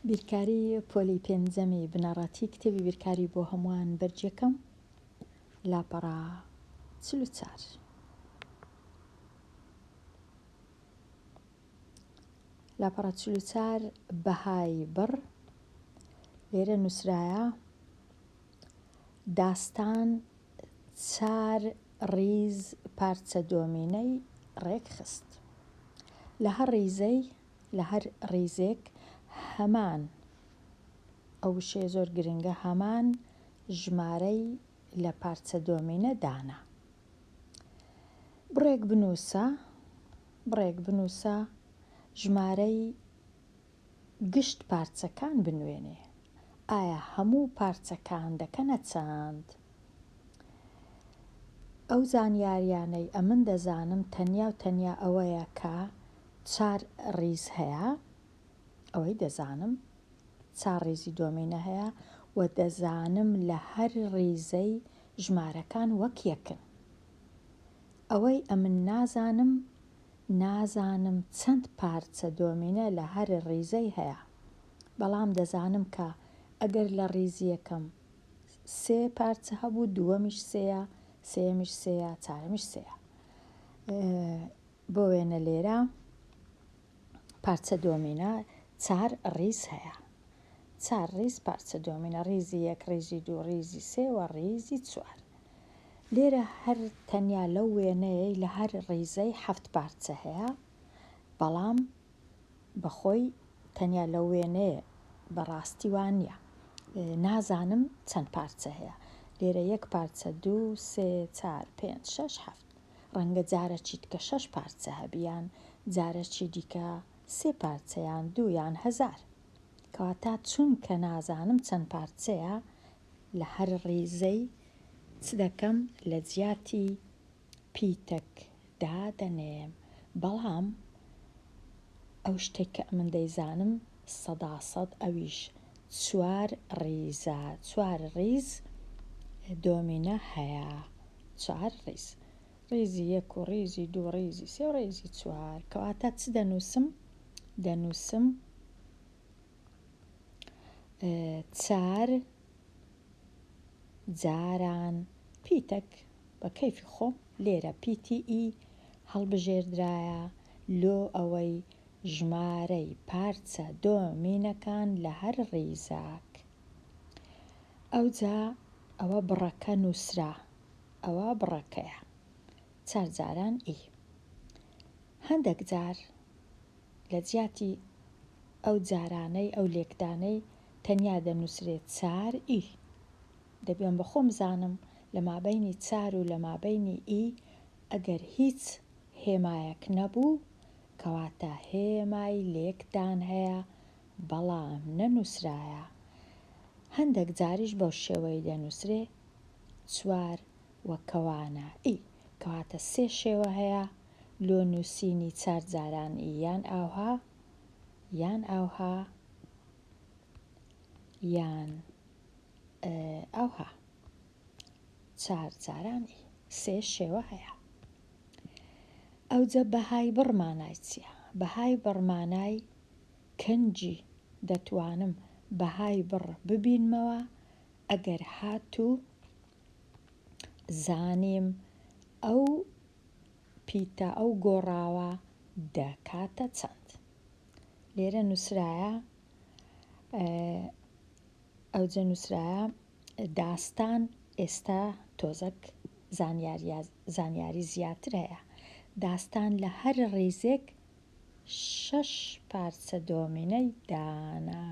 بیرکاری پۆلی پێنجەمی بنەڕەتی کتێبی بیرکاری بۆ هەمووان بەرگ یەکەم لاپەڕە 44. لاپەڕە 44 بەهای بڕ لێرە نووسرایە داستان چار ڕیز پارچە دۆمینەی ڕێکخست. لە هەر ڕیزەی لە هەر ڕیزێک هەمان، ئەو وشەیە زۆر گرنگە، هەمان ژمارەی لە پارچە دۆمینە دانا. بڕێک بنووسە، بڕێک بنووسە ژمارەی گشت پارچەکان بنوێنێ. ئایا هەموو پارچەکان دەکەنە چەند؟ ئەو زانیاریانەی ئەمن دەزانم تەنیا و تەنیا ئەوەیە کە چار ڕیز هەیە، ئەوەی دەزانم چار ڕیزی دۆمینە هەیە و دەزانم لە هەر ڕیزەی ژمارەکان وەک یەکن. ئەوەی ئەمن نازانم نازانم چەند پارچە دۆمینە لە هەر ڕیزەی هەیە، بەڵام دەزانم کە ئەگەر لە ڕیزی یەکەم سێ پارچە هەبوو دووەمیش سێیە، سێیەمیش سێیە، چارەمیش سێیە. بۆ وێنە لێرە پارچە دۆمینە چار ڕیز هەیە. چار ڕیز پارچە دۆمینە، ڕیزی یەک، ڕیزی دوو، ڕیزی سێ و ڕیزی چوار. لێرە هەر تەنیا لەو وێنەیەی لە هەر ڕیزەی حەفت پارچە هەیە، بەڵام بە خۆی تەنیا لەو وێنەیە بە ڕاستی وا نییە. نازانم چەند پارچە هەیە. لێرە یەک پارچە، دوو، سێ، چار، پێنج، شەش، حەفت. ڕەنگە جارەکی دیکە شەش پارچە هەبی یان جارەکی دیکە سێ پارچە یان دوو یان هەزار. کەواتە چونکە نازانم چەند پارچەیە لە هەر ڕیزەی چ دەکەم لە جیاتی پیتەک دادەنێم بەڵام ئەو شتەی کە ئەمن دەیزانم سەدا سەد ئەویش چوار ڕیزە چوار ڕیز دۆمینە هەیە چوار ڕیز ڕیزی یەک و ڕیزی دوو ڕیزی سێ و ڕیزی چوار کەواتە چ دەنووسم دەنووسم چار جاران پیتەک بە کەیفی خۆم لێرە پیتی ئی هەڵبژێردرایە لۆ ئەوەی ژمارەی پارچە دۆمینەکان لە هەر ڕیزەک ئەوجا ئەوە بڕەکە نووسرا ئەوە بڕەکەیە چار جاران ئی هەندەک جار لە جیاتی ئەو جارانەی ئەو لێکدانەی تەنیا دەنووسرێ چار ئی. دەبێم بە خۆم زانم لە مابەینی چار و لە مابەینی ئی ئەگەر هیچ هێمایەک نەبوو کەواتە هێمای لێکدان هەیە بەڵام نەنووسرایە. هەندەک جاریش بەو شێوەی دەنووسرێ چوار و کەوانە ئی. کەواتە سێ شێوە هەیە لۆ نووسینی چار جاران ئی یان ئاوها یان ئاوها یان ئاوها چار جاران ئی سێ شێوە هەیە. ئەوجە بەهای بڕ مانای چییە؟ بەهای بڕ مانای کەنجی دەتوانم بەهای بڕ ببینمەوە ئەگەر هاتوو زانیم ئەو پیتە ئەو گۆڕاوە دەکاتە چەند؟ لێرە نووسرایە ئەوجە نووسرایە داستان ئێستا تۆزەک زانیاری زیاتر هەیە داستان لە هەر ڕیزێک شەش پارچە دۆمینەی دانا.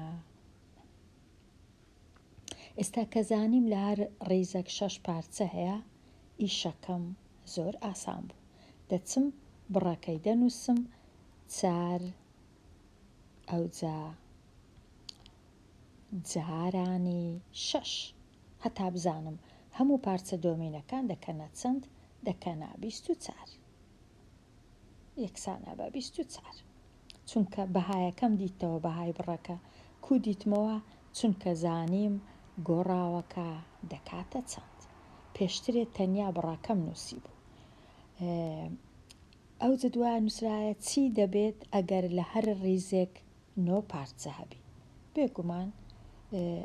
ئێستا کە زانیم لە هەر ڕیزەک شەش پارچە هەیە ئیشەکەم زۆر ئاسان بوو دەچم بڕەکەی دەنووسم چار ئەوجا جارانی شەش هەتا بزانم هەموو پارچە دۆمینەکان دەکەنە چەند دەکەنە 24 یەکسانە بە 24 چونکە بەهایەکەم دیتەوە بەهای بڕەکە کو دیتمەوە چونکە زانیم گۆڕاوەکە دەکاتە چەند پێشترێ تەنیا بڕەکەم نووسیبوو ئەوجە دوایە نووسرایە چی دەبێت ئەگەر لە هەر ڕیزێک نۆ پارچە هەبی؟ بێگومان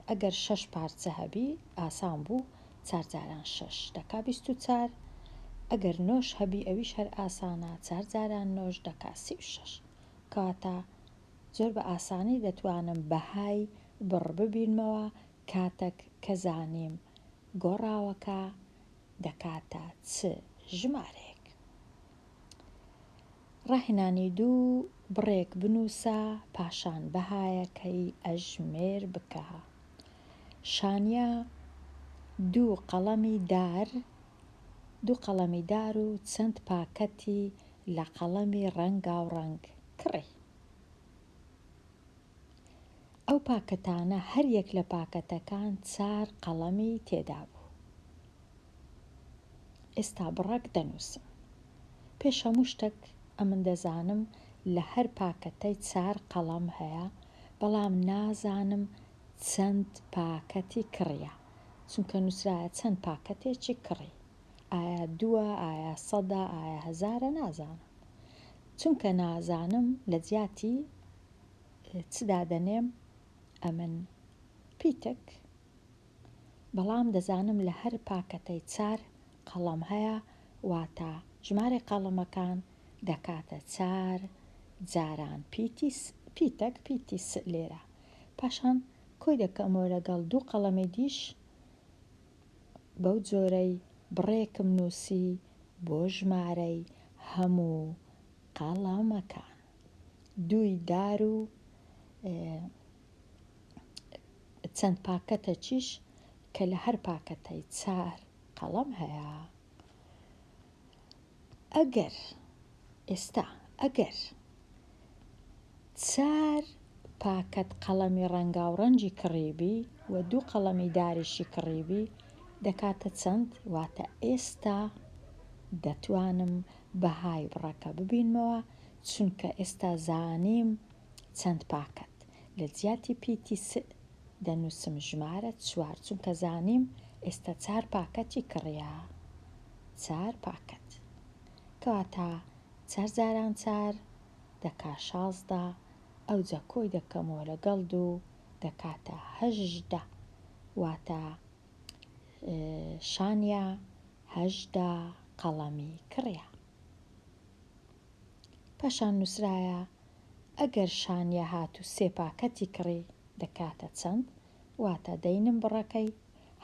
ئەگەر شەش پارچە هەبی ئاسان بوو چار جاران شەش دەکا 24 ئەگەر نۆش هەبی ئەویش هەر ئاسانە چار جاران نۆش دەکا 36 کەواتە زۆر بە ئاسانی دەتوانم بەهای بڕ ببینمەوە کاتەک کە زانیم گۆڕاوەکە دەکاتە چ ژمارەیەک. ڕاهێنانی دوو، بڕێک بنووسە پاشان بەهایەکەی ئەژمێر بکە. شانیە دوو قەڵەمی دار دوو قەڵەمی دار و چەند پاکەتی لە قەڵەمی ڕەنگاوڕەنگ کڕی. ئەو پاکەتانە هەر یەک لە پاکەتەکان چار قەڵەمی تێدا بوو. ئێستا بڕەک دەنووسم. پێش هەموو شتەک ئەمن دەزانم لە هەر پاکەتەی چار قەڵەم هەیە بەڵام نازانم چەند پاکەتی کڕیە چونکە نووسرایە چەند پاکەتێکی کڕی ئایا دووە ئایا سەدە ئایا هەزارە نازانم چونکە نازانم لە جیاتی چ دادەنێم ئەمن پیتەک بەڵام دەزانم لە هەر پاکەتەی چار قەڵەم هەیە واتە ژمارەی قەڵەمەکان دەکاتە چار جاران پیتی پیتەک پیتی س لێرە پاشان کۆی دەکەمەوە لەگەڵ دوو قەڵەمی دیش بەو جۆرەی بڕێکم نووسی بۆ ژمارەی هەموو قەڵەمەکان دووی دار و چەند پاکەتەکیش کە لە هەر پاکەتەی چار قەڵەم هەیە ئەگەر ئێستا ئەگەر چار پاکەت قەڵەمی ڕەنگاوڕەنگی کڕیبی و دوو قەڵەمی داریشی کڕیبی دەکاتە چەند؟ واتە ئێستا دەتوانم بەهای بڕەکە ببینمەوە چونکە ئێستا زانیم چەند پاکەت. لە جیاتی پیتی س دەنووسم ژمارە چوار چونکە زانیم ئێستا چار پاکەتی کڕیە. چار پاکەت. کەواتە چار جاران چار دەکا 16 ئەوجا کۆی دەکەمەوە لەگەڵ دوو دەکاتە 18 واتە شانیا 18 قەڵەمی کڕیە. پاشان نووسرایە ئەگەر شانیا هات و سێ پاکەتی کڕی دەکاتە چەند؟ واتە دەینم بڕەکەی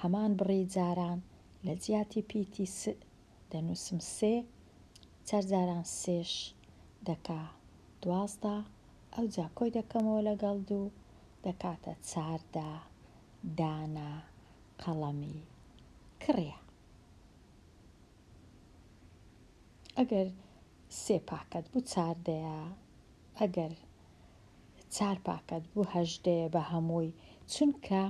هەمان بڕی جاران لە جیاتی پیتی س دەنووسم سێ چار جاران سێش دەکا 12 ئەوجا کۆی دەکەمەوە لەگەڵ دوو دەکاتە 14 دانە قەڵەمی کڕیە. ئەگەر سێ پاکەت بوو چاردەیە ئەگەر چار پاکەت بوو هەژدەیە بە هەمووی چونکە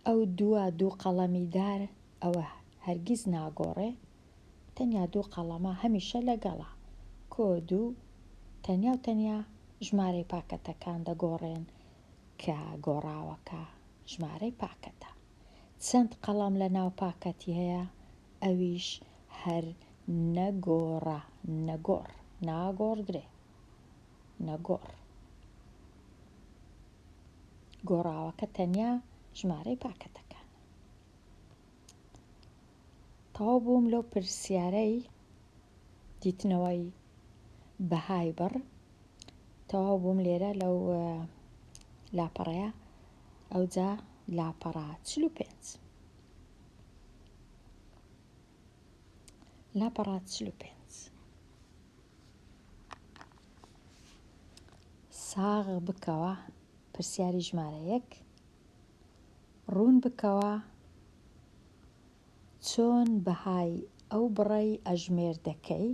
ئەو دووە دوو قەڵەمی دار ئەوە هەرگیز ناگۆڕێ تەنیا دوو قەڵەمە هەمیشە لەگەڵە کۆ دوو تەنیا و تەنیا ژمارەی پاکەتەکان دەگۆڕێن کە گۆڕاوەکە ژمارەی پاکەتە چەند قەڵەم لە ناو پاکەتی هەیە ئەویش هەر نەگۆڕە نەگۆڕ ناگۆڕدرێ نەگۆڕ گۆڕاوەکە تەنیا ژمارەی پاکەتەکانە. تەواو بووم لەو پرسیارەی دیتنەوەی بەهای بڕ تەواو بووم لێرە لەو لاپەڕەیە ئەوجا لاپەڕە 45 لاپەڕە 45 ساغ بکەوە پرسیاری ژمارە یەک ڕوون بکەوە چۆن بەهای ئەو بڕەی ئەژمێر دەکەی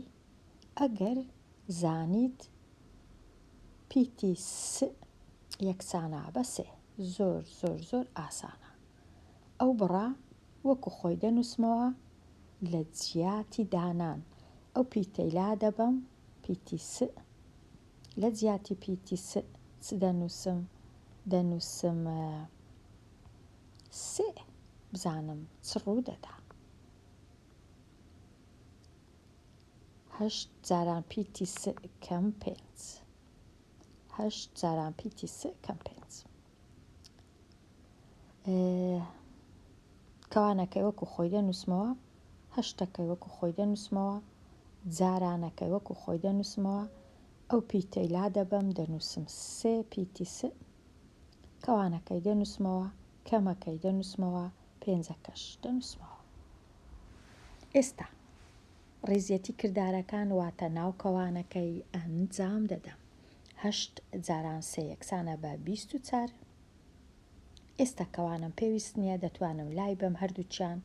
ئەگەر زانیت پیتی س یەکسانە بە سێ زۆر زۆر زۆر ئاسانە ئەو بڕە وەکو خۆی دەنووسمەوە لە جیاتی دانان ئەو پیتەی لادەبەم پیتی س لە جیاتی پیتی س چ دەنووسم دەنووسم سێ بزانم چ ڕوو دەدا هەشت جاران پیتی س کەم پێنج هەشت جاران پیتی س کەم پێنج. کەوانەکەی وەکو خۆی دەنووسمەوە، هەشتەکەی وەکو خۆی دەنووسمەوە، جارانەکەی وەکو خۆی دەنووسمەوە، ئەو پیتەی لادەبەم دەنووسم سێ پیتی س، کەوانەکەی دەنووسمەوە، کەمەکەی دەنووسمەوە، پێنجەکەش دەنووسمەوە. ئێستا ڕیزیەتی کردارەکان واتە ناو کەوانەکەی ئەنجام دەدەم. هەشت جاران سێ یەکسانە بە 24. ئێستا کەوانەم پێویست نییە دەتوانم لای بەم هەردووکیان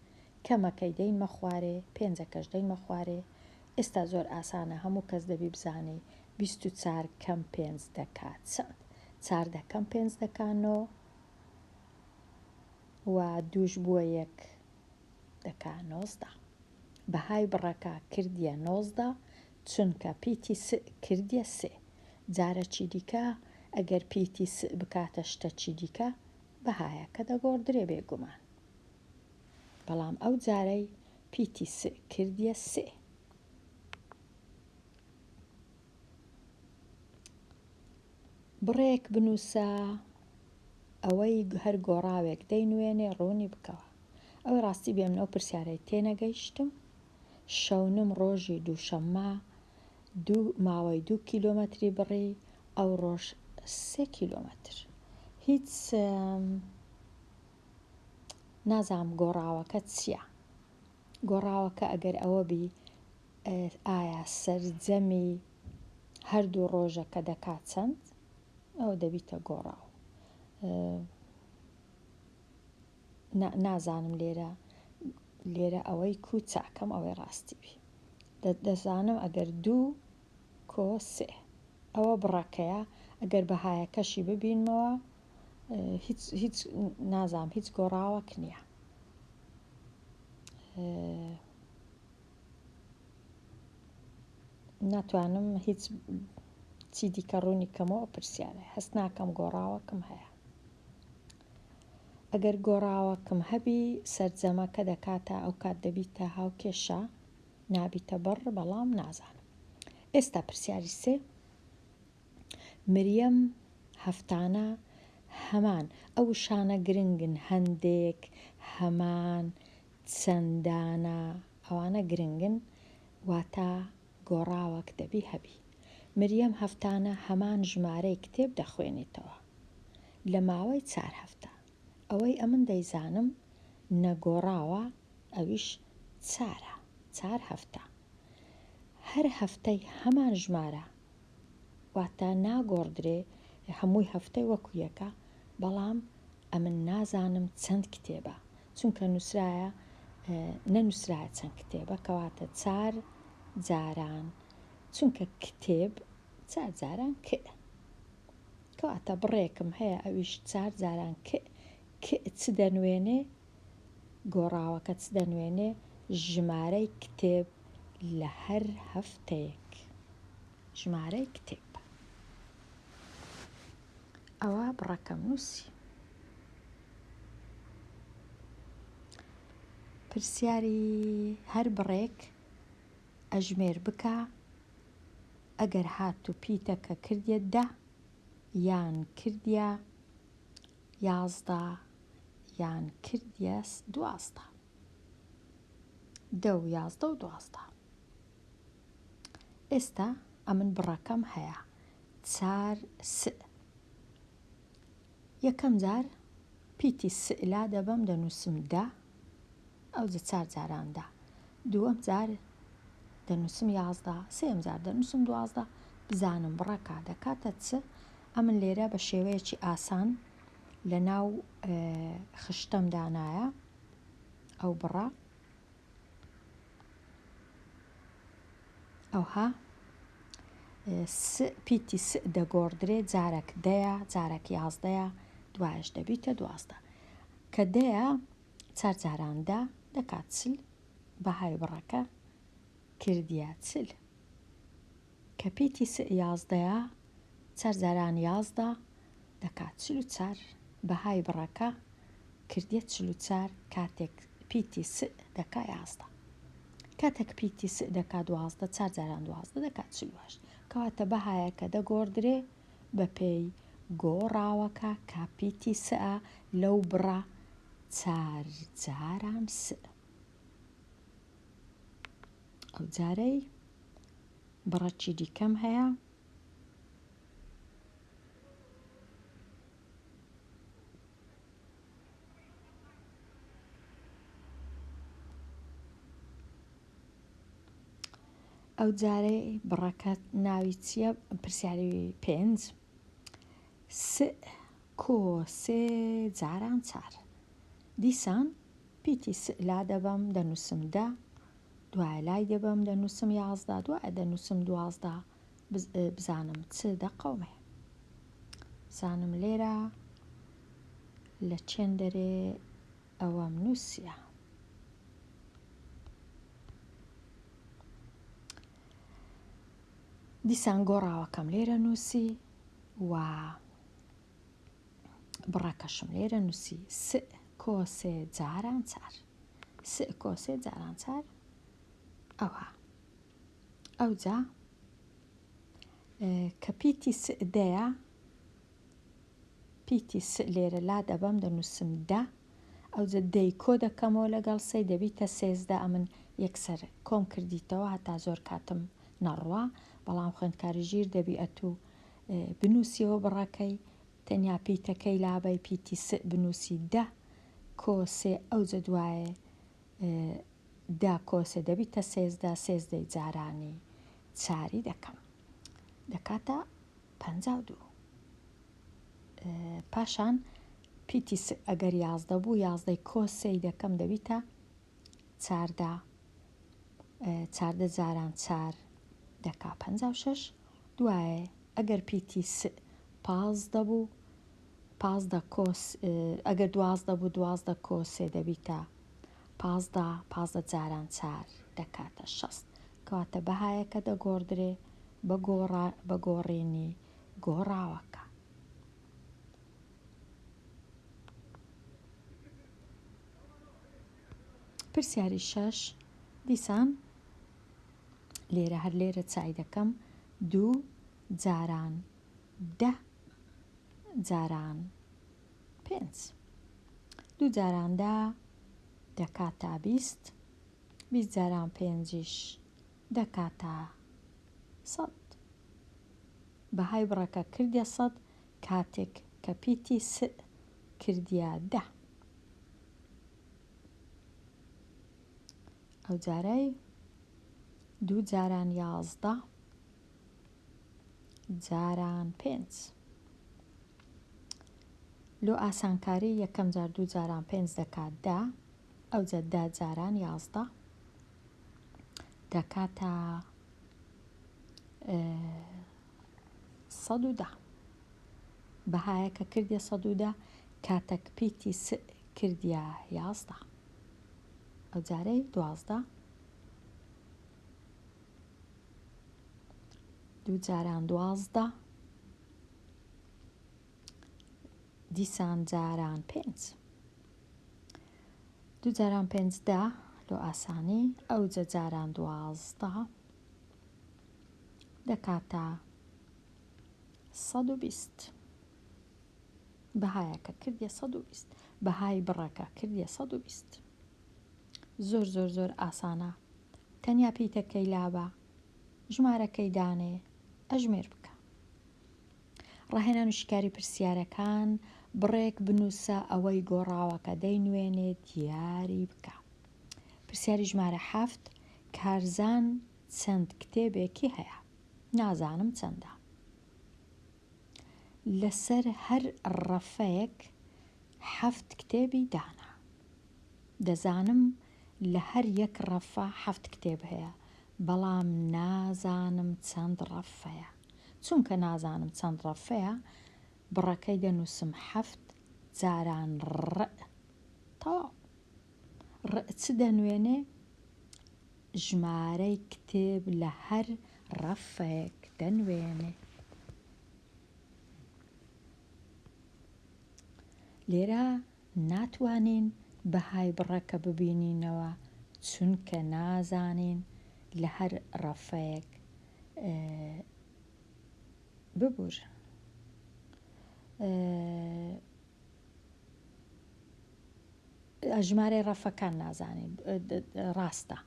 کەمەکەی دەینمە خوارێ پێنجەکەش دەینمە خوارێ ئێستا زۆر ئاسانە هەموو کەس دەبی بزانی 24 کەم پێنج دەکا چەند چاردە کەم پێنج دەکا نۆ و دووش بووە یەک دەکا 19 بەهای بڕەکە کردیە 19 چونکە پیتی س کردیە سێ جارەکی دیکە ئەگەر پیتی س بکاتە شتەکی دیکە بەهایەکە دەگۆڕدرێ بێگومان بەڵام ئەو جارەی پیتی س کردیە سێ. بڕێک بنووسە ئەوەی هەر گۆڕاوێک دەینوێنێ ڕوونی بکەوە. ئەوەی ڕاستی بێ من ئەو پرسیارەی تێنەگەیشتم. شەونم ڕۆژی دووشەممە دوو ماوەی دوو کیلۆمەتری بڕی ئەو ڕۆژ سێ کیلۆمەتر. هیچ نازانم گۆڕاوەکە چییە. گۆڕاوەکە ئەگەر ئەوە بی ئایا سەرجەمی هەردوو ڕۆژەکە دەکا چەند؟ ئەوە دەبیتە گۆڕاو. نازانم لێرە لێرە ئەوەی کو چاکەم ئەوەی ڕاستی بی دەزانم ئەگەر دوو کۆ سێ ئەوە بڕەکەیە ئەگەر بەهایەکەشی ببینمەوە هیچ هیچ نازانم هیچ گۆڕاوەک نییە. ناتوانم هیچ چی دیکە ڕوونی کەمەوە پرسیارە هەست ناکەم گۆڕاوەکم هەیە ئەگەر گۆڕاوەکم هەبی سەرجەمەکە دەکاتە ئەو کات دەبیتە هاوکێشە نابیتە بڕ بەڵام نازانم ئێستا پرسیاری سێ مریەم هەفتانە هەمان ئەو وشانە گرنگن هەندێک هەمان چەندانە ئەوانە گرنگن واتا گۆڕاوەک دەبی هەبی. مریەم هەفتانە هەمان ژمارەی کتێب دەخوێنێتەوە لە ماوەی چار هەفتە. ئەوەی ئەمن دەیزانم نەگۆڕاوە ئەویش چارە، چار هەفتە. هەر هەفتەی هەمان ژمارە واتە ناگۆڕدرێ هەمووی هەفتەی وەکو یەکە بەڵام ئەمن نازانم چەند کتێبە چونکە نووسرایە نەنووسرایە چەند کتێبە کەواتە چار جاران چونکە کتێب چار جاران ک کەواتە بڕێکم هەیە ئەویش چار جاران ک ک چ دەنوێنێ گۆڕاوەکە چ دەنوێنێ ژمارەی کتێب لە هەر هەفتەیەک ژمارەی کتێب ئەوە بڕەکەم نووسی. پرسیاری هەر بڕێک ئەژمێر بکە ئەگەر هاتوو پیتەکە کردیە دە یان کردیە 11 یان کردیە 12 دە و 11 و 12 ئێستا ئەمن بڕەکەم هەیە چار س یەکەم جار پیتی س لا دەبەم دەنووسم دە ئەوجە چار جاران دە دووەم جار دەنووسم 11 سێم جار دەنووسم 12 بزانم بڕەکە دەکاتە چ ئەمن لێرە بە شێوەیەکی ئاسان لە ناو خشتەم دانایە ئەو بڕە ئەوها س پیتی س دەگۆڕدرێ جارەک دەیە جارەک یازدەیە دوایش دەبیتە 12 کە دەیە چار جاران دە دەکات 40 بەهای بڕەکە کردیە 40 کە پیتی س یازدەیە چار جاران 11 دەکات 44 بەهای بڕەکە کردیە 44 کاتێک پیتی س دەکا 11 کاتێک پیتی س دەکا 12 چار جاران 12 دەکات 48 کەواتە بەهایەکە دەگۆڕدرێ بەپێی گۆڕاوەکە کە پیتی سە لەو بڕە. چار جاران س. ئەو جارەی بڕەکی دیکەم هەیە. ئەو جارەی بڕەکە ناوی چییە؟ پرسیاری پێنج س کۆ سێ جاران چار دیسان پیتی س لا دەبەم دەنووسم دە دوایە لای دەبەم دەنووسم 11 دوایە دەنووسم دوازدە بزانم چ دەقەومێ بزانم لێرە لە چێندەرێ ئەوەم نووسیە. دیسان گۆڕاوەکەم لێرە نووسی و بڕەکەشم لێرە نووسی س کۆ سێ جاران چار س کۆ سێ جاران چار ئەوها ئەوجا کە پیتی س دەیە پیتی س لێرە لا دەبەم دەنووسم دە ئەوجە دەی کۆ دەکەمەوە لەگەڵ سێی دەبیتە 13 ئەمن یەکسەر کۆم کردیتەوە هەتا زۆر کاتم نەڕوا بەڵام خوێندکاری ژیر دەبی ئەتوو بنووسیەوە بڕەکەی تەنیا پیتەکەی لابەی پیتی س بنووسی دە کۆ سێ ئەوجە دوایێ دە کۆ سێ دەبیتە 13 سێزدەی جارانی چاری دەکەم دەکاتە 52 پاشان پیتی س ئەگەر 11 بوو یازدەی کۆ سێی دەکەم دەبیتە چاردە چاردە جاران چار دەکا 56 دوایێ ئەگەر پیتی س 15 بوو 15 کۆ ئەگەر دوازدە بوو دوازدە کۆ سێ دەبیتە پازدە پازدە جاران چار دەکاتە شەست کەواتە بەهایەکە دەگۆڕدرێ بە گۆڕا بە گۆڕینی گۆڕاوەکە. پرسیاری شەش دیسان لێرە هەر لێرە چای دەکەم دوو جاران دە جاران پێنج دوو جاران دە دەکاتە 20 20 جاران پێنجیش دەکاتە سەد بەهای بڕەکە کردیە سەد کاتێک کە پیتی س کردیە دە. ئەو جارەی دوو جاران یازدە جاران پێنج. لۆ ئاسانکاری یەکەم جار دوو جاران پێنج دەکات دە ئەوجە دە جاران یازدە دەکاتە 110 بەهایەکە کردیە 110 کاتەک پیتی س کردیە یازدە ئەو جارەی دوازدە دوو جاران دوازدە دیسان جاران پێنج دوو جاران پێنج دە لۆ ئاسانی ئەوجە جاران دوازدە دەکاتە 120 بەهایەکە کردیە 120 بەهای بڕەکە کردیە 120 زۆر زۆر زۆر ئاسانە تەنیا پیتەکەی لابە ژمارەکەی دانێ ئەژمێر بکە ڕاهێنان و شیکاری پرسیارەکان، بڕێک بنووسە ئەوەی گۆڕاوەکە دەینوێنێ دیاری بکە. پرسیاری ژمارە حەفت، کارزان چەند کتێبێکی هەیە؟ نازانم چەندە. لەسەر هەر ڕەفەیەک حەفت کتێبی دانا. دەزانم لە هەر یەک ڕەفە حەفت کتێب هەیە، بەڵام نازانم چەند ڕەفەیە. چونکە نازانم چەند ڕەفەیە، بڕەکەی دەنووسم حەفت جاران ڕ. تەواو. ڕ چ دەنوێنێ؟ ژمارەی کتێب لە هەر ڕەفەیەک دەنوێنێ. لێرە ناتوانین بەهای بڕەکە ببینینەوە چونکە نازانین لە هەر ڕەفەیەک ببورن. ژمارەی ڕەفەکان نازانین ڕاستە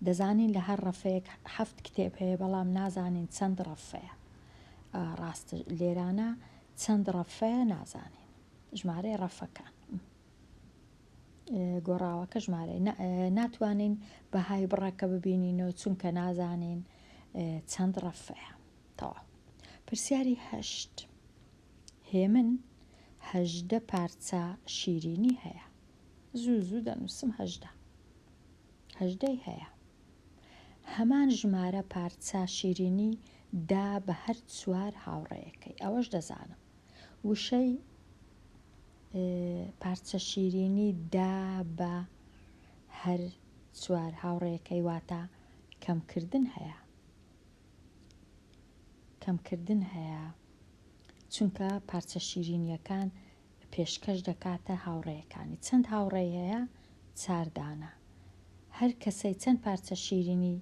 دەزانین لە هەر ڕەفەیەک حەفت کتێب هەیە بەڵام نازانین چەند ڕەفەیە ڕاست لێرانە چەند ڕەفەیە نازانین ژمارەی ڕەفەکان گۆڕاوەکە ژمارەی ناتوانین بەهای بڕەکە ببینینەوە چونکە نازانین چەند ڕەفەیە تەواو پرسیاری هەشت هێمن 18 پارچە شیرینی هەیە زوو زوو دەنووسم 18 هەژدەی هەیە هەمان ژمارە پارچە شیرینی دا بە هەر چوار هاوڕێیەکەی ئەوەش دەزانم وشەی پارچە شیرینی دا بە هەر چوار هاوڕێیەکەی واتە کەمکردن هەیە کەمکردن هەیە چونکە پارچە شیرینیەکان پێشکەش دەکاتە هاوڕێیەکانی چەند هاوڕێی هەیە چار دانە هەر کەسەی چەند پارچە شیرینی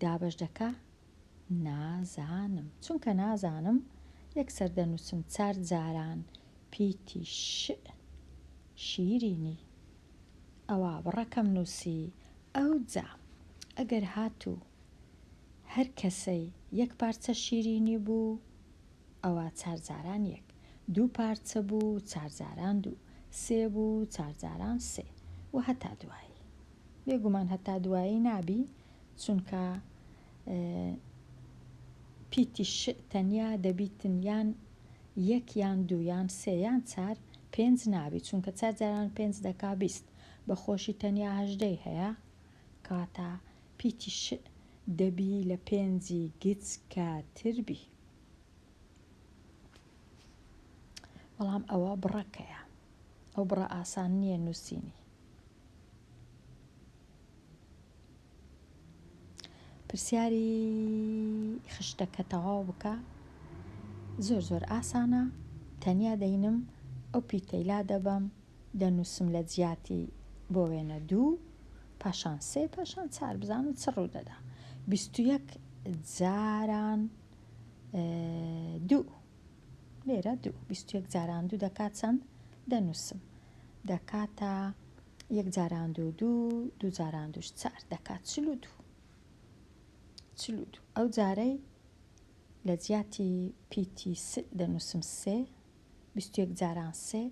دابەش دەکا نازانم چونکە نازانم یەکسەر دەنووسم چار جاران پیتی ش شیرینی ئەوا بڕەکەم نووسی ئەوجا ئەگەر هاتوو هەر کەسەی یەک پارچە شیرینی بوو ئەوا چار جاران یەک، دوو پارچە بوو چار جاران دوو، سێ بوو چار جاران سێ و هەتا دوایی. بێگومان هەتا دوایی نابی چونکە پیتی ش تەنیا دەبیتن یان یەک یان دوو یان سێ یان چار پێنج نابی چونکە چار جاران پێنج دەکا 20 بە خۆشی تەنیا هەژدەی هەیە کەواتە پیتی ش دەبی لە پێنجی گچکەتر بی. بەڵام ئەوە بڕەکەیە ئەو بڕە ئاسان نییە نووسینی. پرسیاری خشتەکە تەواو بکە زۆر زۆر ئاسانە تەنیا دەینم ئەو پیتەی لا دەبەم دەنووسم لە جیاتی بۆ وێنە دوو پاشان سێ پاشان چار بزانم چ ڕوو دەدا 21 جاران دوو لێرە دوو 21 جاران دوو دەکات چەند دەنووسم دەکاتە یەک جاران دوو دوو دوو جاران دووش چار دەکات 42 42 ئەو جارەی لە جیاتی پیتی س دەنووسم سێ 21 جاران سێ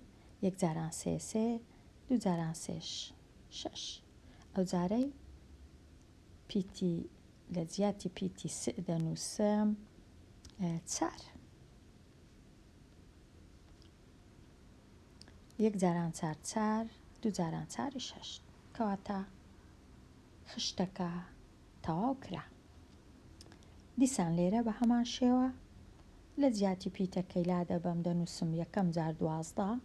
یەک جاران سێ سێ دوو جاران سێش شەش ئەو جارەی پیتی لە جیاتی پیتی س دەنووسم چار. یەک جاران چار چار، دوو جاران چاریش هەشت. کەواتە خشتەکە تەواو کرا. دیسان لێرە بە هەمان شێوە لە جیاتی پیتەکەی لا دەبەم دەنووسم یەکەم جار 12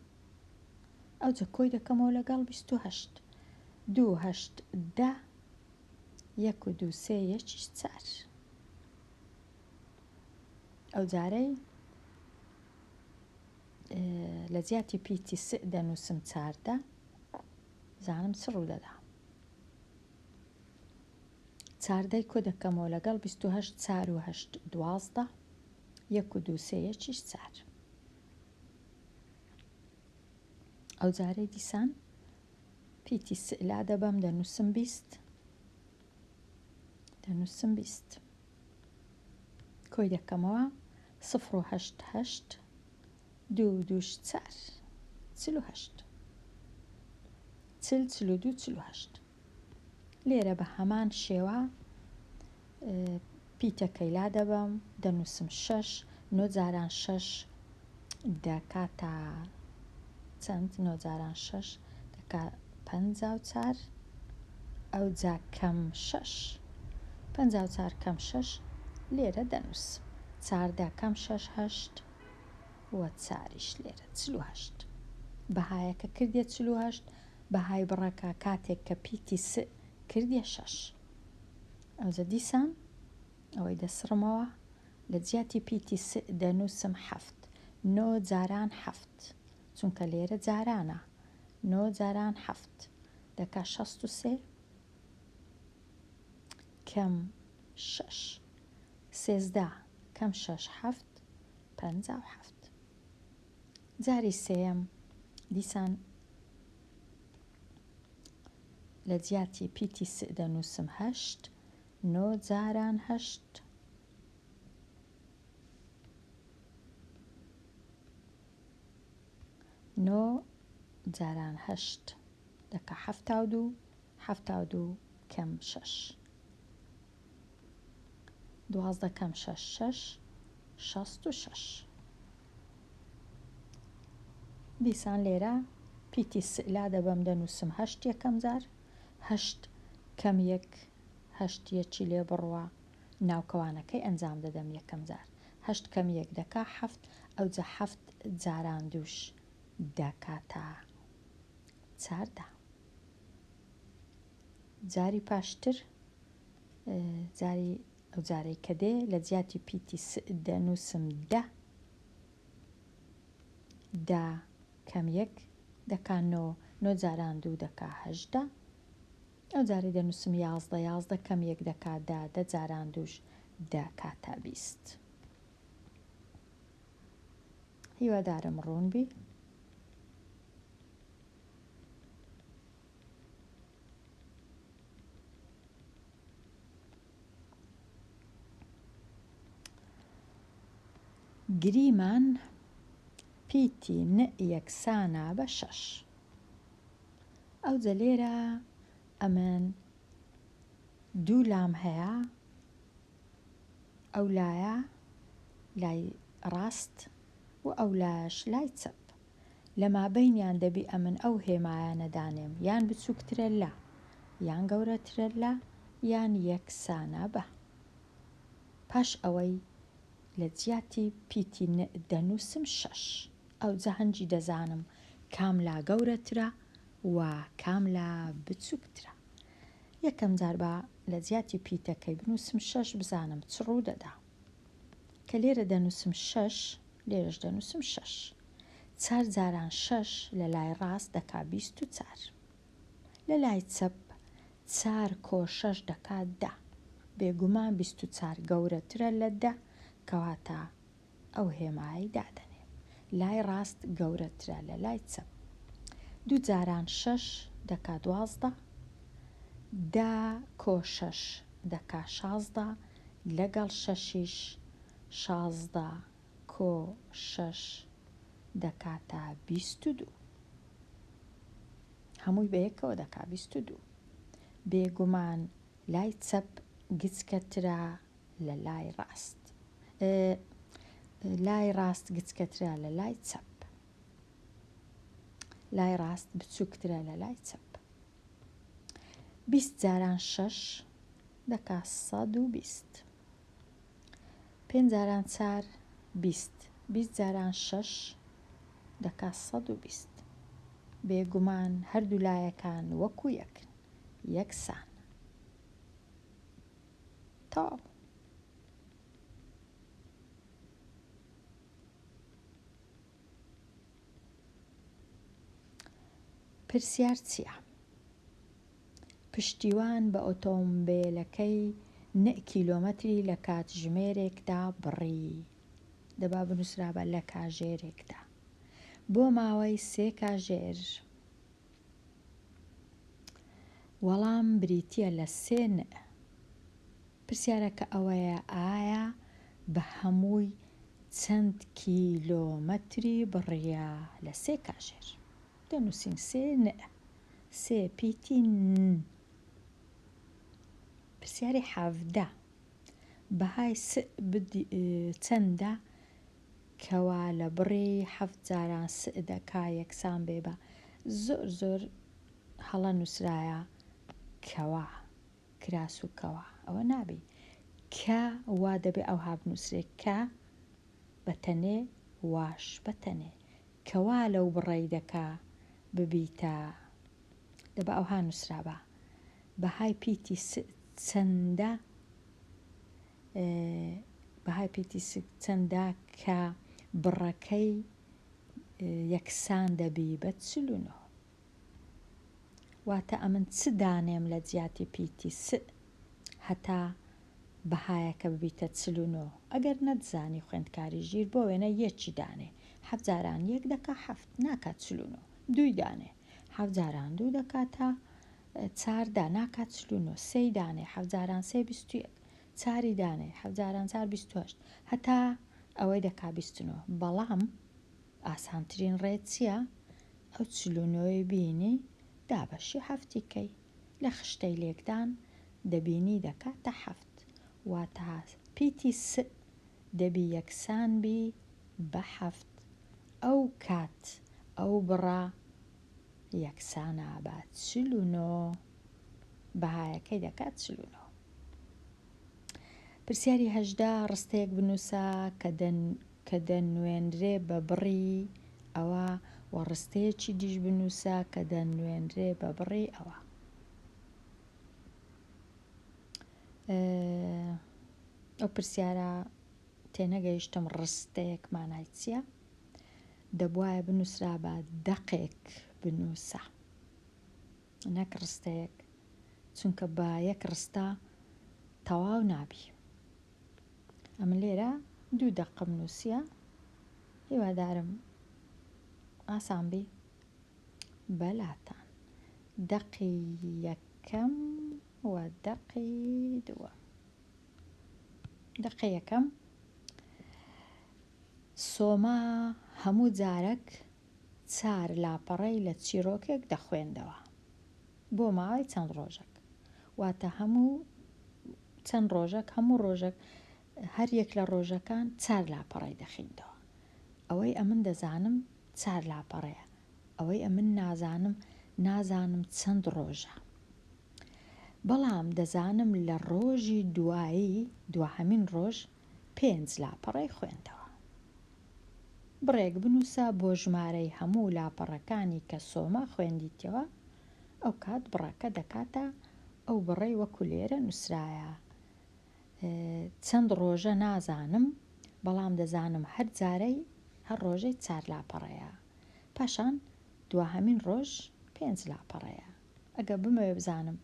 ئەوجە کۆی دەکەمەوە لەگەڵ 28 دوو هەشت دە یەک و دوو سێ یەکیش چار ئەو جارەی لە جیاتی پیتی س دەنووسم چاردە زانم چ ڕوو دەدا چاردەی کۆ دەکەمەوە لەگەڵ 28 چار و هەشت دوازدە یەک و دوو سێ یەکیش چار ئەو جارەی دیسان پیتی س لادەبەم دەنووسم 20 دەنووسم 20 کۆی دەکەمەوە سفر و هەشت هەشت دوو دووش چار 48 چل 42 48 لێرە بە هەمان شێوە پیتەکەی لادەبەم دەنووسم شەش نۆ جاران شەش دەکاتە چەند؟ نۆ جاران شەش دەکا 54 ئەوجا کەم شەش 54 کەم شەش لێرە دەنووسم چاردە کەم شەش هەشت و چاریش لێرە 48 بەهایەکە کردیە 48 بەهای بڕەکە کاتێک کە پیتی س کردیە شەش ئەوجە دیسان ئەوەی دەسڕمەوە لە جیاتی پیتی س دەنووسم حەفت نۆ جاران حەفت چونکە لێرە جارانە نۆ جاران حەفت دەکا 63 کەم شەش سێزدە کەم شەش حەفت 57 جاری سێیەم دیسان. لە جیاتی پیتی س دەنووسم هەشت، نۆ جاران هەشت. نۆ جاران هەشت دەکا 72، 72 کەم شەش. 12 کەم شەش شەش، 66. دیسان لێرە پیتی س لادەبەم دەنووسم هەشت یەکەم جار، هەشت کەم یەک هەشت یەکی لێ بڕوا ناوکەوانەکەی ئەنجام دەدەم یەکەم جار هەشت کەم یەک دەکا حەفت ئەوجا حەفت جاران دووش دەکاتە 14. جاری پاشتر جاری ئەو جارەی کە دێ لە جیاتی پیتی س دەنووسم دە، دە کەم یەک دەکا نۆ، نۆ جاران دوو دەکا 18، ئەو جارەی دەنووسم 11، 11 کەم یەک دەکا دە، دە جاران دووش دەکاتە 20. هیوادارم ڕوون بی. گریمان پیتی ن یەکسانە بە شەش. ئەوجە لێرە ئەمن دوو لام هەیە، ئەو لایە لای ڕاست و ئەو لایەش لای چەپ. لە مابەینیان دەبی ئەمن ئەو هێمایانە دانێم یان بچووکترە لە، یان گەورەترە لە، یان یەکسانە بە. پاش ئەوەی لە جیاتی پیتی ن دەنووسم شەش. ئەوجا هەنجی دەزانم کام لا گەورەترە و کام لا بچووکترە. یەکەم جار با لە جیاتی پیتەکەی بنووسم شەش بزانم چ ڕوو دەدا. کە لێرە دەنووسم شەش، لێرەش دەنووسم شەش. چار جاران شەش لە لای ڕاست دەکا 24. لە لای چەپ چار کۆ شەش دەکا دە. بێگومان 24 گەورەترە لە دە، کەواتە ئەو هێمایەی دادەنێم. لای ڕاست گەورەترە لە لای چەپ. دوو جاران شەش دەکا 12، دە کۆ شەش دەکا 16، لەگەڵ شەشیش 16 کۆ شەش دەکاتە 22. هەمووی بەیەکەوە دەکا 22. بێگومان لای چەپ گچکەترە لە لای ڕاست. لای ڕاست گچکەترە لە لای چەپ. لای ڕاست بچووکترە لە لای چەپ. 20 جاران شەش دەکا 120. پێنج جاران چار 20. 20 جاران شەش دەکا 120. بێگومان هەردوو لایەکان وەکو یەکن، یەکسان. تەواو. پرسیار چییە؟ پشتیوان بە ئۆتۆمبێلەکەی نئ کیلۆمەتری لە کاتژمێرێکدا بڕی. دەبا بنووسرابا لە کاژێرێکدا. بۆ ماوەی سێ کاژێر. وەڵام بریتییە لە سێ نئ. پرسیارەکە ئەوەیە ئایا بە هەمووی چەند کیلۆمەتری بڕیە لە سێ کاژێر؟ دەنووسین سێ نئ، سێ پیتی ن. پرسیاری 17 بەهای س چەندە کەوا لە بڕی حەفت جاران س دەکا یەکسان بێ بە زۆر زۆر هەڵە نووسرایە کەوا کراس و کەوا ئەوە نابی کە وا دەبێ ئەوها بنووسرێ کە بە تەنێ واش بە تەنێ کەوا لەو بڕەی دەکا ببیتە دەبا ئەوها نووسرابا بەهای پیتی س چەندە بەهای پیتی س چەندە کە بڕەکەی یەکسان دەبی بە 49. واتە ئەمن چ دانێم لە جیاتی پیتی س هەتا بەهایەکە ببیتە 49؟ ئەگەر نەتزانی خوێندکاری ژیر بۆ وێنە یەکی دانێ، حەفت جاران یەک دەکا حەفت، ناکا 49. دووی دانێ، حەفت جاران دوو دەکاتە. چاردا ناکات 49، سێی دانێ حەفت جاران سێ 21، چاری دانێ حەفت جاران چار 28، هەتا ئەوەی دەکا 29. بەڵام ئاسانترین ڕێ چییە؟ ئەو 49ی بینی دابەشی حەفتی کەی لە خشتەی لێکدان دەبینی دەکاتە حەفت واتە پیتی س دەبی یەکسان بی بە حەفت ئەو کات ئەو بڕە یەکسانە بە 49 بەهایەکەی دەکات 49. پرسیاری 18 ڕستەیەک بنووسە کە دەن کە دەنوێنرێ بە بڕی ئەوە و ڕستەیەکی دیش بنووسە کە دەنوێنرێ بە بڕی ئەوە. ئەو پرسیارە تێنەگەیشتم ڕستەیەک مانای چییە؟ دەبوایە بنووسرابا دەقێک بنووسە نەک ڕستەیەک چونکە بە یەک ڕستە تەواو نابی. ئەمن لێرە دوو دەقم نووسیە هیوادارم ئاسان بی بەلاتان دەقی یەکەم و دەقی دووەم دەقی یەکەم سۆما هەموو جارەک چار لاپەڕەی لە چیرۆکێک دەخوێندەوە بۆ ماوەی چەند ڕۆژەک واتە هەموو چەند ڕۆژەک هەموو ڕۆژەک هەر یەک لە ڕۆژەکان چار لاپەڕەی دەخیندەوە ئەوەی ئەمن دەزانم چار لاپەڕەیە ئەوەی ئەمن نازانم نازانم چەند ڕۆژە بەڵام دەزانم لە ڕۆژی دوایی دواهەمین ڕۆژ پێنج لاپەڕەی خوێندەوە بڕێک بنووسە بۆ ژمارەی هەموو لاپەڕەکانی کە سۆما خوێندیتەوە ئەوکات بڕەکە دەکاتە ئەو بڕەی وەکو لێرە نووسرایە. چەند ڕۆژە نازانم، بەڵام دەزانم هەر جارەی هەر ڕۆژەی چار لاپەڕەیە. پاشان دواهەمین ڕۆژ پێنج لاپەڕەیە. ئەگەر بمەوێ بزانم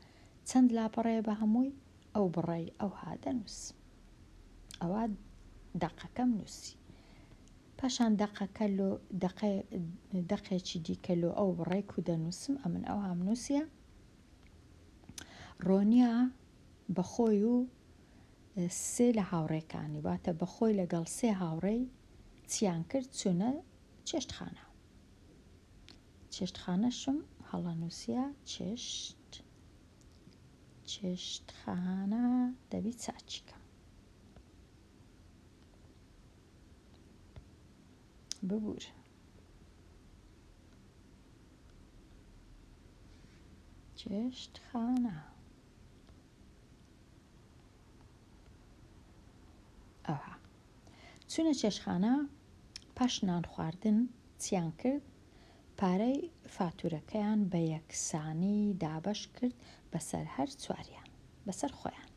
چەند لاپەڕەیە بە هەمووی، ئەو بڕەی ئەوها دەنووسم. ئەوە دەقەکەم نووسی. پاشان دەقەکە لۆ دەقێ دەقێکی دیکە لۆ ئەو بڕەی کو دەنووسم ئەمن ئەوهام نووسیە. ڕۆنیا بە خۆی و سێ لە هاوڕێکانی واتە بە خۆی لەگەڵ سێ هاوڕێی چیان کرد چوونە چێشتخانە. چێشتخانەشم هەڵە نووسیە چێشت چێشتخانە دەبی چاکی کەم. ببورن. چێشتخانە. ئەوها. چوونە چێشتخانە پاش نان خواردن چیان کرد؟ پارەی فاتورەکەیان بە یەکسانی دابەش کرد بەسەر هەر چواریان بەسەر خۆیان.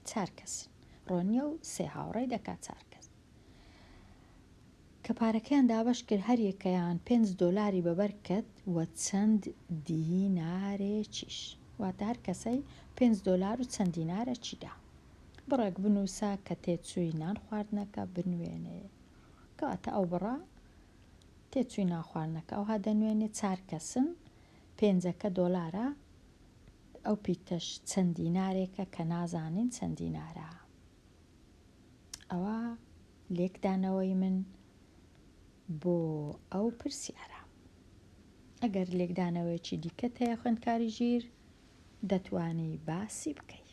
چار کەسن ڕۆنیە و سێ هاوڕێی دەکا چار کەس کە پارەکەیان دابەش کرد هەر یەکەیان پێنج دۆلاری بەبەر کەت و چەند دینارێکیش واتە هەر کەسەی پێنج دۆلار و چەند دینارەکی دا بڕێک بنووسە کە تێچووی نان خواردنەکە بنوێنێ کەواتە ئەو بڕە تێچووی نان خواردنەکە ئەوها دەنوێنێ چار کەسن پێنجەکە دۆلارە ئەو پیتەش چەند دینارێکە کە نازانین چەند دینارە. ئەوە لێکدانەوەی من بۆ ئەو پرسیارە. ئەگەر لێکدانەوەیەکی دیکەت هەیە خوێندکاری ژیر دەتوانی باسی بکەی.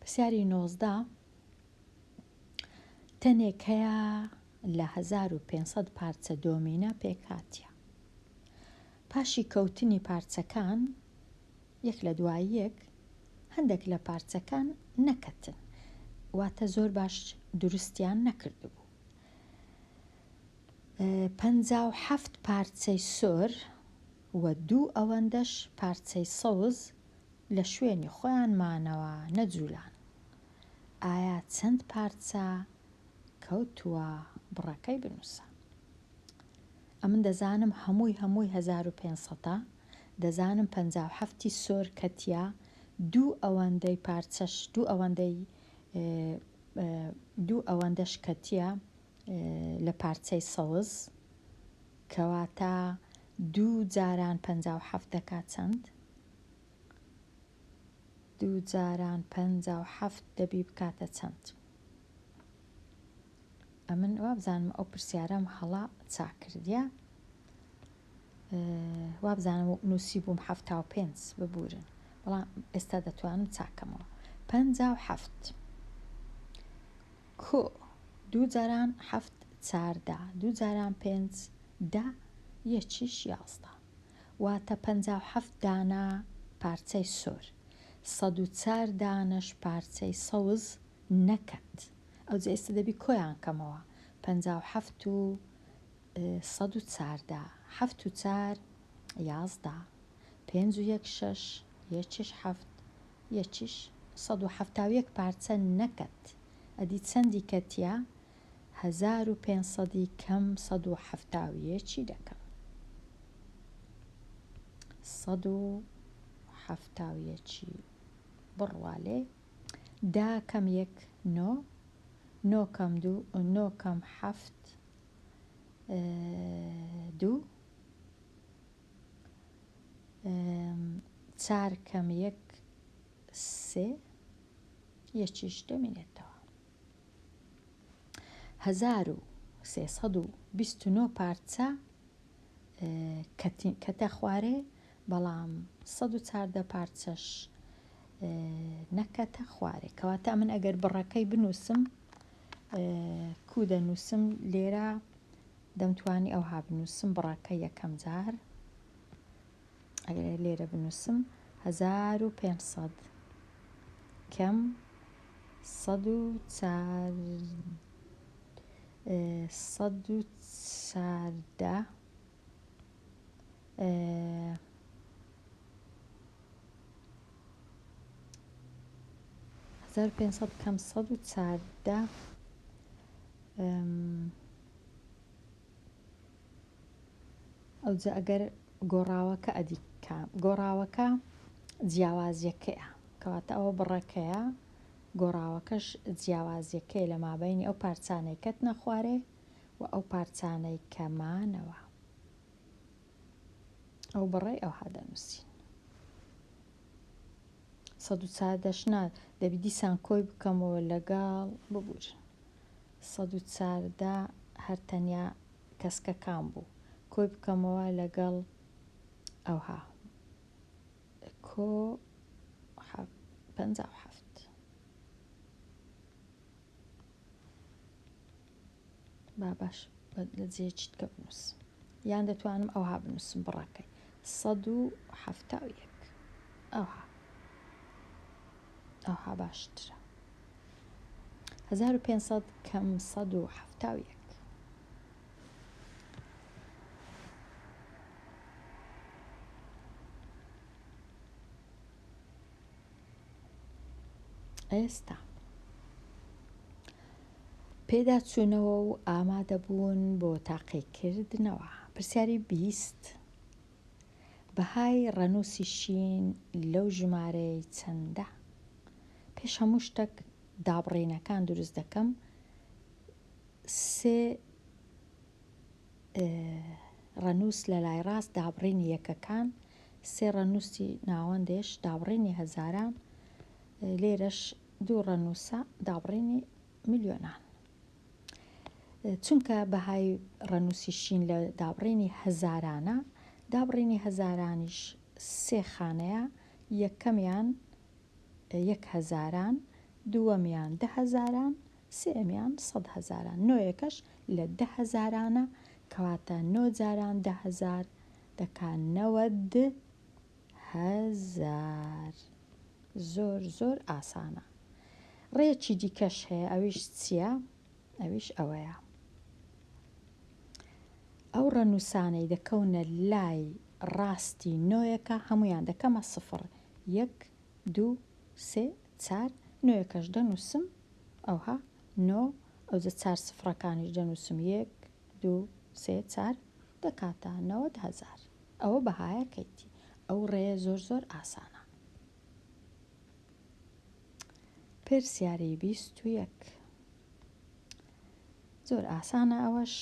پرسیاری 19 تەنێک هەیە لە 1500 پارچە دۆمینە پێکهاتیە. پاشی کەوتنی پارچەکان یەک لە دوای یەک، هەندێک لە پارچەکان نەکەتن، واتە زۆر باش دروستیان نەکردبوو. 57 پارچەی سۆر و دوو ئەوەندەش پارچەی سەوز لە شوێنی خۆیان مانەوە نەجوولان. ئایا چەند پارچە کەوتووە؟ بڕەکەی بنووسە. ئەمن دەزانم هەمووی هەمووی 1500 سەتە، دەزانم 57 ی سۆر کەتیە، دوو ئەوەندەی پارچەش دوو ئەوەندەی دوو ئەوەندەش کەتیە لە پارچەی سەوز، کەواتە. دوو جاران 57 دەکات چەند؟ دوو جاران 57 دەبی بکاتە چەند؟ ئەمن وابزانم ئەو پرسیارەم هەڵە چاکردیە وابزانم نووسیبووم 75 ببورن بەڵام ئێستا دەتوانم چاکەمەوە 57 کۆ دوو جاران حەفت چاردە دوو جاران پێنج دە یەکیش 11 واتە 57 دانە پارچەی سۆر 104 دانەش پارچەی سەوز نەکەت ئەوجا ئێستا دەبی کۆیان کەمەوە 57 و 114 حەفت و چار 11 پێنج و یەک شەش یەکیش حەفت یەکیش 171 پارچە نەکەت ئەدی چەندی کەتیە 1500 کەم 171 دەکەم 171 بڕوا لێ دا کەم یەک نۆ نۆ کەم دوو نۆ کەم حەفت دوو چار کەم یەک سێ یەکیش دەمینێتەوە 1329 پارچە کەتە خوارێ بەڵام 114 پارچەش نەکەتە خوارێ کەواتە من ئەگەر بڕەکەی بنووسم کو دەنووسم لێرە دەمتوانی ئەوها بنووسم بڕەکە یەکەم جار ئەگەر لێرە بنووسم 1500 کەم 104 114 1500 کەم 114 ئەوجا ئەگەر گۆڕاوەکە ئەدی کام گۆڕاوەکە جیاوازیەکەیە کەواتە ئەوە بڕەکەیە گۆڕاوەکەش جیاوازیەکەی لە مابینی ئەو پارچانەی کەتنە خوارێ و ئەو پارچانەی کە مانەوە ئەو بڕەی ئەوها دەنووسین 114 نا دەبی دیسان کۆی بکەمەوە لەگەڵ ببورن 114 هەر تەنیا کەسکەکان بوو کۆی بکەمەوە لەگەڵ ئەوها کۆ 57 با باش لە جێیەکی دیکە بنووسم یان دەتوانم ئەوها بنووسم بڕەکەی 171 ئەوها ئەوها باشترە 1500 کەم 171 ئێستا پێداچوونەوە و ئامادەبوون بۆ تاقیکردنەوە. پرسیاری 20 بەهای ڕەنووسی شین لەو ژمارەی چەندە؟ پێش هەموو شتەک دابڕینەکان دروست دەکەم سێ ڕەنووس لە لای ڕاست دابڕینی یەکەکان، سێ ڕەنووسی ناوەندێش دابڕینی هەزاران، لێرەش دوو ڕەنووسە دابڕینی ملیۆنان. چونکە بەهای ڕەنووسی شین لە دابڕینی هەزارانە، دابڕینی هەزارانیش سێ خانەیە، یەکەمیان یەک هەزاران، دووەمیان دە هەزاران، سێیەمیان سەدهەزاران، نۆیەکەش لە دە هەزارانە، کەواتە نۆ جاران 10,000 دەکا 90,000. زۆر زۆر ئاسانە. ڕێیەکی دیکەش هەیە ئەویش چییە؟ ئەویش ئەوەیە ئەو ڕەنووسانەی دەکەونە لای ڕاستی نۆیەکە هەموویان دەکەمە سفڕ، یەک، دوو، سێ، چار، نۆیەکەش دەنووسم ئەوها نۆ، ئەوجە چار سفڕەکانیش دەنووسم یەک، دوو، سێ، چار، دەکاتە 90,000. ئەوە بەهایەکەیتی. ئەو ڕێیە زۆر زۆر ئاسانە. پرسیاری 21 زۆر ئاسانە ئەوەش.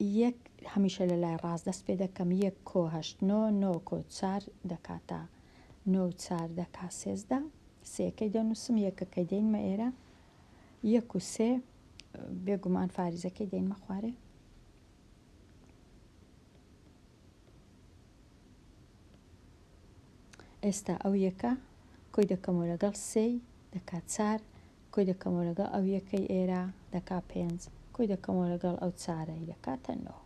یەک هەمیشە لە لای ڕاست دەست پێ دەکەم یەک کۆ هەشت نۆ نۆ کۆ چار دەکاتە نۆ و چار دەکا 13 سێەکەی دەنووسم یەکەکەی دێنمە ئێرە یەک و سێ بێگومان فاریزەکەی دێنمە خوارێ ئێستا ئەو یەکە کۆی دەکەمەوە لەگەڵ سێی دەکا چار کۆی دەکەمەوە لەگەڵ ئەو یەکەی ئێرە دەکا پێنج کۆی دەکەمەوە لەگەڵ ئەو چارەی دەکاتە نۆ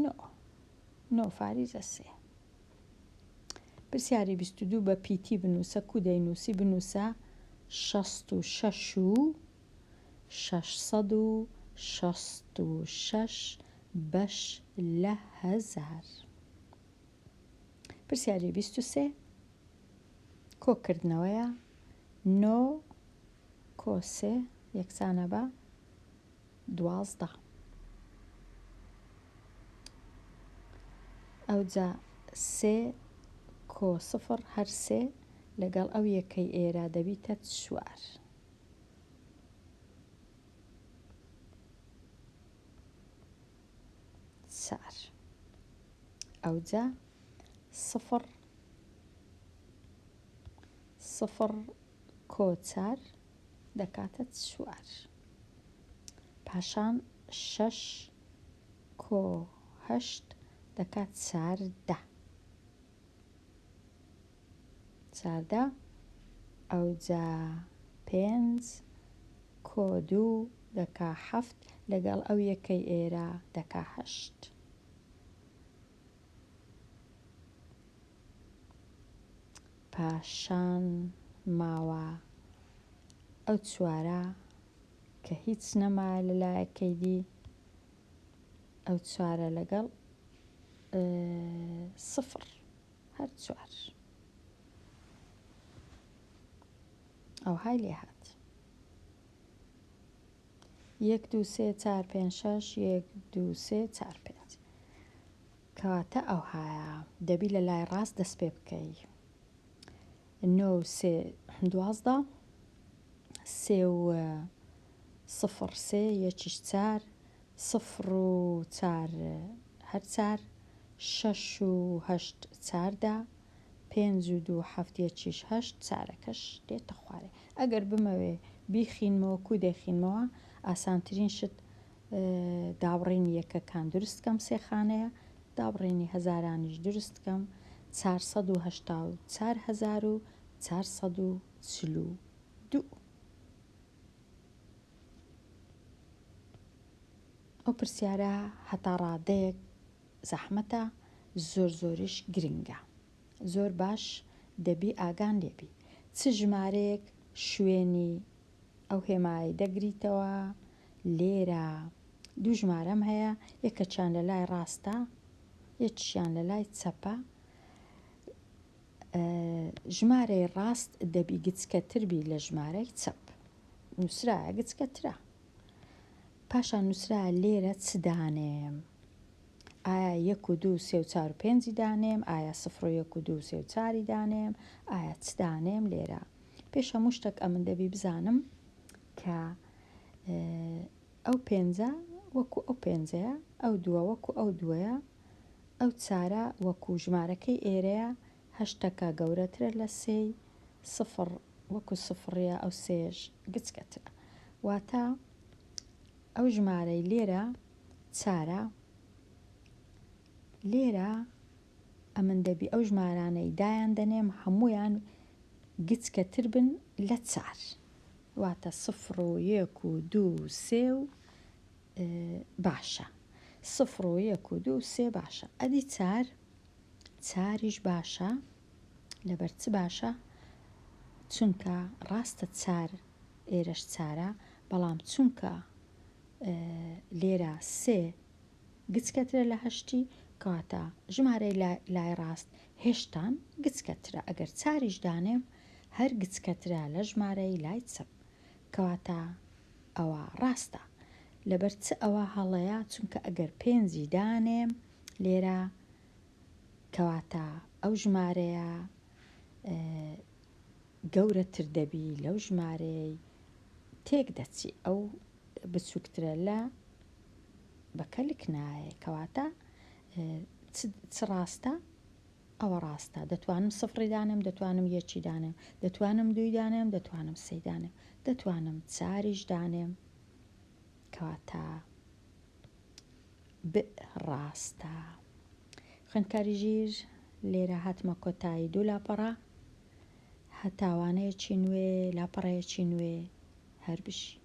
نۆ نۆ فاریزە سێ پرسیاری 22 بە پیتی بنووسە کو دەینووسی بنووسە 66 و 666 بەش لە هەزار. پرسیاری 23 کۆکردنەوەیە نۆ کۆ سێ یەکسانە بە 12. ئەوجا سێ کۆ سفر هەر سێ لەگەڵ ئەو یەکەی ئێرە دەبیتە چوار. چار ئەوجا سفر سفر کۆ چار دەکاتە چوار پاشان شەش کۆ هەشت دەکات چاردە 14 ئەوجا پێنج کۆ دوو دەکا حەفت لەگەڵ ئەو یەکەی ئێرە دەکا هەشت. پاشان ماوە ئەو چوارە کە هیچ نەمایە لە لایەکەی دی ئەو چوارە لەگەڵ سفر هەر چوار ئەوهای لێ هات. یەک دوو سێ چار پێنج شەش یەک دوو سێ چار پێنج کەواتە ئەوهایە دەبی لە لای ڕاست دەست پێ بکەی نۆ و سێ 12 سێ و سفر سێ یەکیش چار سفر و چار هەر چار شەش و هەشت چاردە پێنج و دوو حەفت یەکیش هەشت چارەکەش دێتە خوارێ ئەگەر بمەوێ بیخینمەوە کو دەیخینمەوە ئاسانترین شت دابڕینی یەکەکان دروست کەم سێ خانەیە دابڕینی هەزارانیش دروست کەم 484442. ئەو پرسیارە هەتا ڕادەیەک زەحمەتە زۆر زۆریش گرنگە زۆر باش دەبی ئاگان لێبی چ ژمارەیەک شوێنی ئەو هێمایەی دەگریتەوە لێرە دوو ژمارەم هەیە یەکەکیان لە لای ڕاستە یەکیشیان لە لای چەپە ژمارەی ڕاست دەبی گچکەتر بی لە ژمارەی چەپ نووسرایە گچکەترە پاشان نووسرایە لێرە چ دانێم ئایا یەک و دوو سێ و چار و پێنجی دانێم ئایا سفر و یەک و دوو سێ و چاری دانێم ئایا چ دانێم لێرە پێش هەموو شتێک ئەمن دەبی بزانم کە ئەو پێنجە وەکو ئەو پێنجەیە ئەو دووە وەکو ئەو دووەیە ئەو چارە وەکو ژمارەکەی ئێرەیە هەشتەکە گەورەترە لە سێی سفر وەکو سفڕیە ئەو سێش گچکەترە واتە ئەو ژمارەی لێرە چارە لێرە ئەمن دەبی ئەو ژمارانەی دایان دەنێم هەموویان گچکەتر بن لە چار واتە سفر و یەک و دوو و سێ و باشە سفر و یەک و دوو سێ باشە ئەدی چار چاریش باشە لەبەر چ باشە چونکە ڕاستە چار ئێرەش چارە بەڵام چونکە لێرە سێ گچکەترە لە هەشتی کەواتە ژمارەی لای ڕاست هێشتان گچکەترە ئەگەر چاریش دانێم هەر گچکەترە لە ژمارەی لای چەپ کەواتە ئەوە ڕاستە لەبەر چ ئەوە هەڵەیە چونکە ئەگەر پێنجی دانێم لێرە کەواتە ئەو ژمارەیە گەورەتر دەبی لەو ژمارەیەی تێک دەچی ئەو بچووکترە لە. بە کەلک نایە کەواتە چ ڕاستە ئەوە ڕاستە دەتوانم سفڕی دانێم دەتوانم یەکی دانێم دەتوانم دووی دانێم دەتوانم سێی دانێم دەتوانم چاریش دانێم کەواتە ب ڕاستە. خوێندکاری ژیر لێرە هاتمە کۆتایی دوو لاپەڕە هەتا وانەیەکی نوێ لاپەڕەیەکی نوێ هەر بژی.